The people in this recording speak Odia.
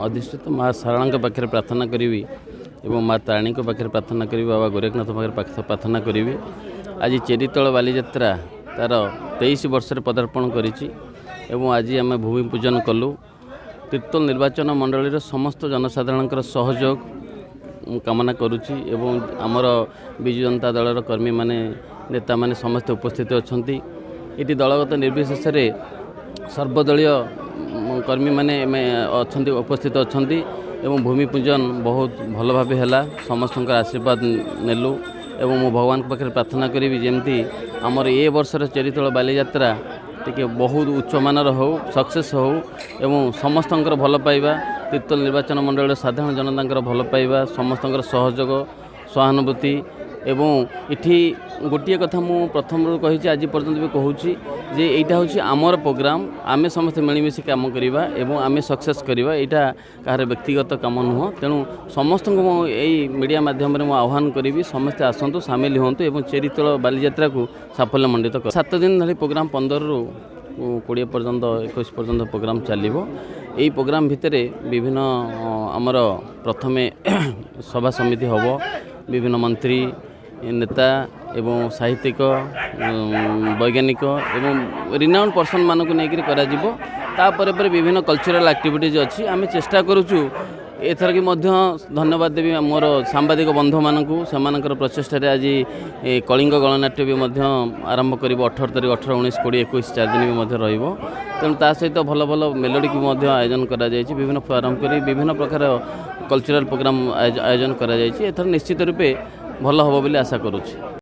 ଅଧିଷ୍ଠିତ ମା ଶାରଳାଙ୍କ ପାଖରେ ପ୍ରାର୍ଥନା କରିବି ଏବଂ ମା ତାରିଣୀଙ୍କ ପାଖରେ ପ୍ରାର୍ଥନା କରିବି, ବାବା ଗୋରେଖନାଥ ପାଖରେ ପ୍ରାର୍ଥନା କରିବି। ଆଜି ଚେରିତଳ ବାଲିଯାତ୍ରା ତା'ର 23 ବର୍ଷରେ ପଦାର୍ପଣ କରିଛି ଏବଂ ଆଜି ଆମେ ଭୂମି ପୂଜନ କଲୁ। ତିର୍ତ୍ତୋଲ ନିର୍ବାଚନ ମଣ୍ଡଳୀର ସମସ୍ତ ଜନସାଧାରଣଙ୍କର ସହଯୋଗ ମୁଁ କାମନା କରୁଛି ଏବଂ ଆମର ବିଜୁ ଜନତା ଦଳର କର୍ମୀମାନେ, ନେତାମାନେ ସମସ୍ତେ ଉପସ୍ଥିତ ଅଛନ୍ତି। ଏଠି ଦଳଗତ ନିର୍ବିଶେଷରେ ସର୍ବଦଳୀୟ କର୍ମୀମାନେ ଅଛନ୍ତି, ଉପସ୍ଥିତ ଅଛନ୍ତି ଏବଂ ଭୂମି ପୂଜନ ବହୁତ ଭଲ ଭାବେ ହେଲା। ସମସ୍ତଙ୍କର ଆଶୀର୍ବାଦ ନେଲୁ ଏବଂ ମୁଁ ଭଗବାନଙ୍କ ପାଖରେ ପ୍ରାର୍ଥନା କରିବି ଯେମିତି ଆମର ଏ ବର୍ଷର ଚେରିତଳ ବାଲିଯାତ୍ରା ଟିକେ ବହୁତ ଉଚ୍ଚମାନର ହେଉ, ସକ୍ସେସ୍ ହେଉ ଏବଂ ସମସ୍ତଙ୍କର ଭଲ ପାଇବା, ତିର୍ତ୍ତୋଲ ନିର୍ବାଚନ ମଣ୍ଡଳୀର ସାଧାରଣ ଜନତାଙ୍କର ଭଲ ପାଇବା, ସମସ୍ତଙ୍କର ସହଯୋଗ, ସହାନୁଭୂତି। ଏବଂ ଏଠି ଗୋଟିଏ କଥା ମୁଁ ପ୍ରଥମରୁ କହିଛି, ଆଜି ପର୍ଯ୍ୟନ୍ତ ବି କହୁଛି ଯେ ଏଇଟା ହେଉଛି ଆମର ପ୍ରୋଗ୍ରାମ୍। ଆମେ ସମସ୍ତେ ମିଳିମିଶି କାମ କରିବା ଏବଂ ଆମେ ସକ୍ସେସ୍ କରିବା। ଏଇଟା କାହାର ବ୍ୟକ୍ତିଗତ କାମ ନୁହଁ। ତେଣୁ ସମସ୍ତଙ୍କୁ ମୁଁ ଏଇ ମିଡ଼ିଆ ମାଧ୍ୟମରେ ମୁଁ ଆହ୍ୱାନ କରିବି, ସମସ୍ତେ ଆସନ୍ତୁ, ସାମିଲ ହୁଅନ୍ତୁ ଏବଂ ଚେରିତଳ ବାଲିଯାତ୍ରାକୁ ସାଫଲ୍ୟମଣ୍ଡିତ କର। 7 ଦିନ ଧରି ପ୍ରୋଗ୍ରାମ୍, 15ରୁ 20 ପର୍ଯ୍ୟନ୍ତ, 21 ପର୍ଯ୍ୟନ୍ତ ପ୍ରୋଗ୍ରାମ୍ ଚାଲିବ। ଏଇ ପ୍ରୋଗ୍ରାମ୍ ଭିତରେ ବିଭିନ୍ନ ଆମର ପ୍ରଥମେ ସଭା ସମିତି ହେବ। ବିଭିନ୍ନ ମନ୍ତ୍ରୀ, ନେତା ଏବଂ ସାହିତ୍ୟିକ, ବୈଜ୍ଞାନିକ ଏବଂ ରିନାଉଣ୍ଡ ପର୍ସନମାନଙ୍କୁ ନେଇକରି କରାଯିବ। ତାପରେ ପରେ ବିଭିନ୍ନ କଲଚରାଲ୍ ଆକ୍ଟିଭିଟିଜ୍ ଅଛି। ଆମେ ଚେଷ୍ଟା କରୁଛୁ ଏଥରକି ମଧ୍ୟ। ଧନ୍ୟବାଦ ଦେବି ମୋର ସାମ୍ବାଦିକ ବନ୍ଧୁମାନଙ୍କୁ। ସେମାନଙ୍କର ପ୍ରଚେଷ୍ଟାରେ ଆଜି କଳିଙ୍ଗ ଗଣନାଟ୍ୟ ବି ମଧ୍ୟ ଆରମ୍ଭ କରିବ 18 ତାରିଖ। 18, 19, 20, 21, 4 ଦିନ ବି ମଧ୍ୟ ରହିବ। ତେଣୁ ତା ସହିତ ଭଲ ଭଲ ମେଲୋଡ଼ିକୁ ମଧ୍ୟ ଆୟୋଜନ କରାଯାଇଛି। ବିଭିନ୍ନ ଆରମ୍ଭ କରି ବିଭିନ୍ନ ପ୍ରକାର କଲଚରାଲ୍ ପ୍ରୋଗ୍ରାମ୍ ଆୟୋଜନ କରାଯାଇଛି। ଏଥର ନିଶ୍ଚିତ ରୂପେ ଭଲ ହେବ ବୋଲି ଆଶା କରୁଛି।